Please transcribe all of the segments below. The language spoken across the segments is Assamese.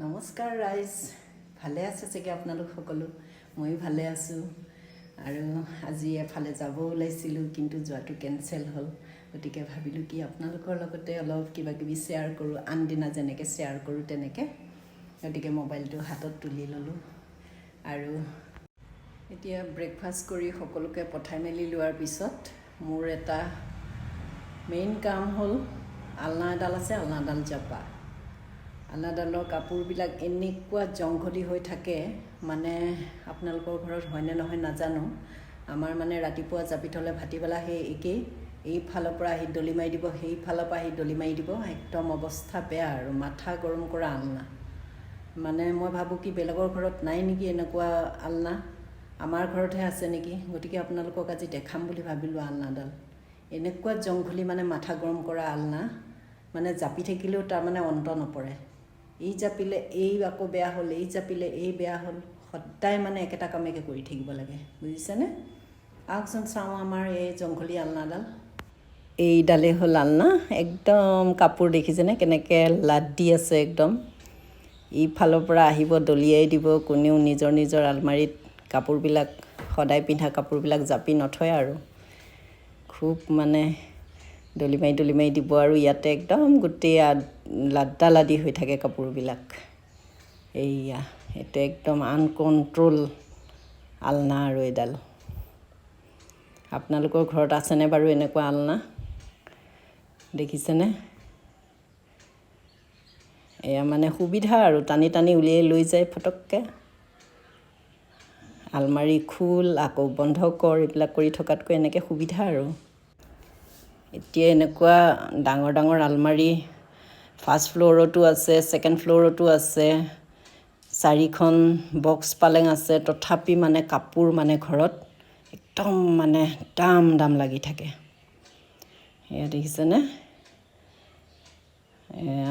নমস্কাৰ ৰাইজ, ভালে আছে চাগে আপোনালোক সকলো? ময়ো ভালে আছোঁ। আৰু আজি এফালে যাব ওলাইছিলোঁ, কিন্তু যোৱাটো কেঞ্চেল হ'ল। গতিকে ভাবিলোঁ কি আপোনালোকৰ লগতে অলপ কিবা কিবি শ্বেয়াৰ কৰোঁ, আনদিনা যেনেকৈ শ্বেয়াৰ কৰোঁ তেনেকৈ। গতিকে মোবাইলটো হাতত তুলি ল'লোঁ। আৰু এতিয়া ব্ৰেকফাষ্ট কৰি সকলোকে পঠাই মেলি লোৱাৰ পিছত মোৰ এটা মেইন কাম হ'ল, আলনা এডাল আছে, আলনাডাল জপা। আলনাডালৰ কাপোৰবিলাক এনেকুৱা জংঘলী হৈ থাকে, মানে আপোনালোকৰ ঘৰত হয়নে নহয় নাজানো। আমাৰ মানে ৰাতিপুৱা জাপি থ'লে ভাটিবেলা সেই একেই, এইফালৰ পৰা আহি দলি মাৰি দিব, সেইফালৰ পৰা আহি দলি মাৰি দিব, একদম অৱস্থা বেয়া আৰু মাথা গৰম কৰা আলনা। মানে মই ভাবোঁ কি বেলেগৰ ঘৰত নাই নেকি এনেকুৱা আলনা, আমাৰ ঘৰতহে আছে নেকি? গতিকে আপোনালোকক আজি দেখাম বুলি ভাবিলোঁ। আলনাডাল এনেকুৱা জংঘলী, মানে মাথা গৰম কৰা আলনা, মানে জাপি থাকিলেও তাৰমানে অন্ত নপৰে। এই জাপিলে এই আকৌ বেয়া হ'ল, এই জাপিলে এই বেয়া হ'ল, সদায় মানে একেটা কামকে কৰি থাকিব লাগে, বুজিছেনে? আহকচোন চাওঁ আমাৰ এই জংঘলী আলনাডাল। এইডালেই হ'ল আলনা। একদম কাপোৰ দেখিছেনে কেনেকৈ লাদ দি আছে একদম। ইফালৰ পৰা আহিব, দলিয়াই দিব। কোনেও নিজৰ নিজৰ আলমাৰিত কাপোৰবিলাক, সদায় পিন্ধা কাপোৰবিলাক জাপি নথয় আৰু খুব মানে দলি মাৰি দলি মাৰি দিব আৰু ইয়াতে একদম গোটেই লাড্ডা লাডি হৈ থাকে কাপোৰবিলাক। এইয়া এইটো একদম আনকণ্ট্ৰল আলনা আৰু এইডাল। আপোনালোকৰ ঘৰত আছেনে বাৰু এনেকুৱা আলনা? দেখিছেনে? এয়া মানে সুবিধা আৰু টানি টানি উলিয়াই লৈ যায় ফটককৈ। আলমাৰি খোল, আকৌ বন্ধ কৰ, এইবিলাক কৰি থকাতকৈ এনেকৈ সুবিধা আৰু। এতিয়া এনেকুৱা ডাঙৰ ডাঙৰ আলমাৰি ফাৰ্ষ্ট ফ্ল'ৰতো আছে, ছেকেণ্ড ফ্ল'ৰতো আছে, চাৰিখন বক্স পালেং আছে, তথাপি মানে কাপোৰ মানে ঘৰত একদম মানে দাম দাম লাগি থাকে। এয়া দেখিছেনে?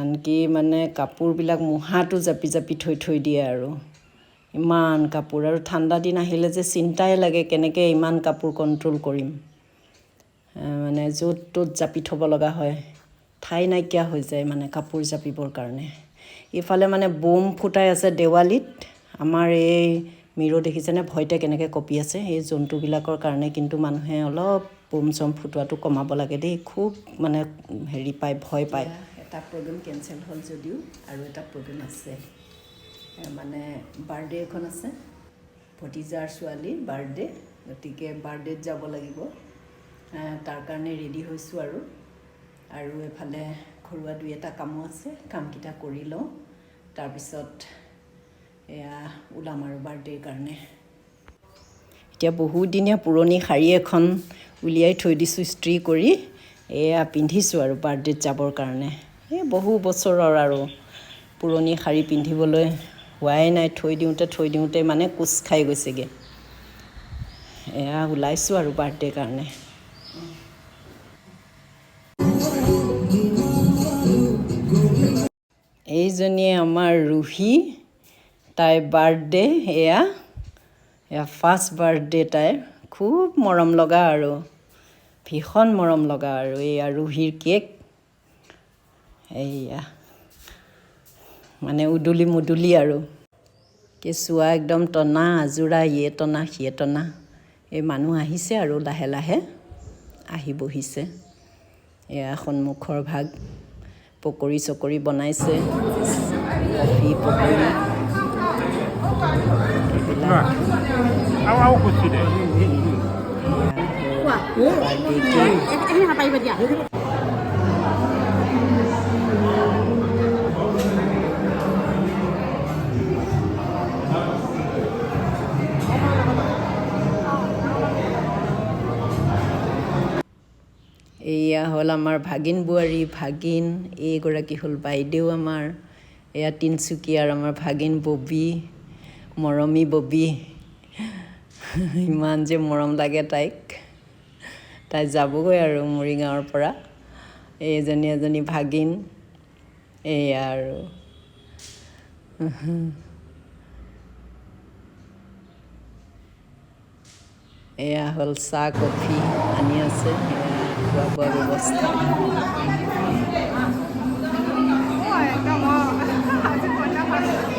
আনকি মানে কাপোৰবিলাক মুঢ়াটো জাপি জাপি থৈ থৈ দিয়ে আৰু ইমান কাপোৰ। আৰু ঠাণ্ডা দিন আহিলে যে চিন্তাই লাগে, কেনেকৈ ইমান কাপোৰ কণ্ট্ৰল কৰিম। মানে য'ত ত'ত জাপি থ'ব লগা হয়, ঠাই নাইকিয়া হৈ যায় মানে কাপোৰ জাপিবৰ কাৰণে। ইফালে মানে বোম ফুটাই আছে দেৱালীত। আমাৰ এই মিৰ' দেখিছেনে ভয়তে কেনেকৈ কঁপি আছে? এই জন্তুবিলাকৰ কাৰণে কিন্তু মানুহে অলপ বোম চোম ফুটোৱাটো কমাব লাগে দেই। খুব মানে হেৰি পায়, ভয় পায়। এটা প্ৰগ্ৰেম কেঞ্চেল হ'ল যদিও আৰু এটা প্ৰগ্ৰেম আছে, মানে বাৰ্থডে এখন আছে, ভতিজাৰ ছোৱালীৰ বাৰ্থডে। গতিকে বাৰ্থডেত যাব লাগিব, তাৰ কাৰণে ৰেডি হৈছোঁ আৰু। আৰু এফালে ঘৰুৱা দুই এটা কামো আছে, কামকেইটা কৰি লওঁ, তাৰপিছত এয়া ওলাম আৰু বাৰ্থডেৰ কাৰণে। এতিয়া বহুতদিনীয়া পুৰণি শাৰী এখন উলিয়াই থৈ দিছোঁ ইস্ত্ৰি কৰি, এয়া পিন্ধিছোঁ আৰু বাৰ্থডেত যাবৰ কাৰণে। এই বহু বছৰৰ আৰু পুৰণি শাৰী পিন্ধিবলৈ হোৱাই নাই, থৈ দিওঁতে থৈ দিওঁতে মানে কোচ খাই গৈছেগৈ। এয়া ওলাইছোঁ আৰু বাৰ্থডেৰ কাৰণে। এইজনীয়ে আমাৰ ৰুহি, তাইৰ বাৰ্থডে এয়া, এয়া ফাৰ্ষ্ট বাৰ্থডে তাইৰ। খুব মৰম লগা আৰু ভীষণ মৰম লগা। আৰু এইয়া ৰুহিৰ কেক, এইয়া মানে উদুলি মুদুলি আৰু কেঁচুৱা একদম টনা আজোৰা, ইয়ে টনা সিয়ে টনা। এই মানুহ আহিছে আৰু লাহে লাহে আহি বহিছে। এয়া সন্মুখৰ ভাগ, পকৰি চকৰি বনাইছে, কফি পকৰি এইবিলাক। আৰু খুচি দে। Birthday cake. এয়া হ'ল আমাৰ ভাগিন বোৱাৰী, ভাগিন এইগৰাকী হ'ল বাইদেউ আমাৰ। এয়া তিনিচুকীয়াৰ আমাৰ ভাগিন ববী, মৰমী ববী, ইমান যে মৰম লাগে তাইক। তাই যাবগৈ আৰু মৰিগাঁৱৰ পৰা। এইজনী এজনী ভাগিন, এয়া আৰু এয়া হ'ল চাহ কফি আনি আছে, এয়া খোৱা বোৱা ব্যৱস্থা। একদম। আজি কইনা।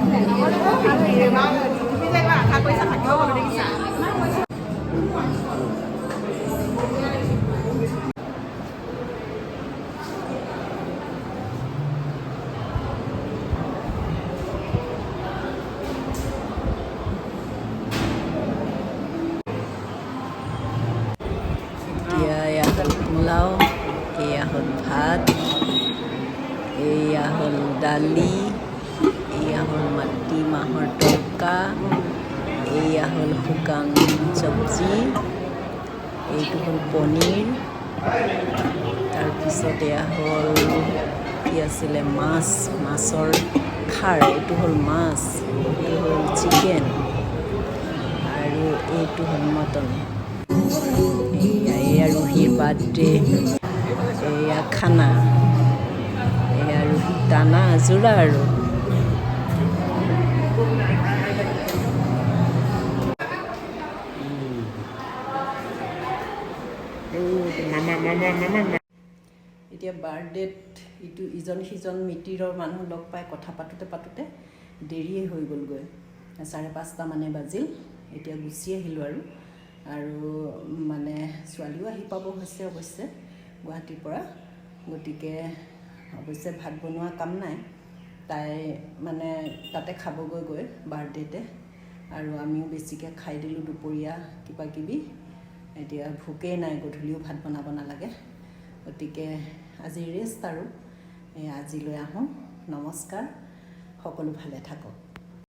তুমি যে একবাৰ আশা কৰিছা থাকিব বোলো দেখিছা। এতিয়া এয়া হ'ল পোলাও, এয়া হ'ল ভাত, এয়া হ'ল দালি, এয়া হ'ল মাটি মাহৰ তৰকা, এয়া হ'ল শুকান চব্জি, এইটো হ'ল পনীৰ। তাৰপিছত এয়া হ'ল কি আছিলে, মাছ, মাছৰ খাৰ। এইটো হ'ল মাছ, এইটো হ'ল চিকেন আৰু এইটো হ'ল মটন। এয়া, এয়া ৰুহিৰ বাৰ্থডে, এয়া খানা, এয়া ৰুহি টানা আজোৰা আৰু। মামা মামা মামা। এতিয়া বাৰ্থডেত ইটো ইজন সিজন মিতিৰৰ মানুহ লগ পাই কথা পাতোঁতে পাতোঁতে দেৰিয়ে হৈ গ'লগৈ। 5:30 মানে বাজিল। এতিয়া গুচি আহিলোঁ আৰু আৰু মানে ছোৱালীও আহি পাব হৈছে অৱশ্যে গুৱাহাটীৰ পৰা। গতিকে অৱশ্যে ভাত বনোৱা কাম নাই, তাই মানে তাতে খাবগৈ গৈ বাৰ্থডেতে। আৰু আমিও বেছিকৈ খাই দিলোঁ দুপৰীয়া কিবা কিবি। এতিয়া ভোকেই নাই, গধূলিও ভাত বনাব নালাগে। গতিকে আজি ৰেষ্ট আৰু। এই আজিলৈ আহোঁ, নমস্কাৰ, সকলো ভালে থাকক।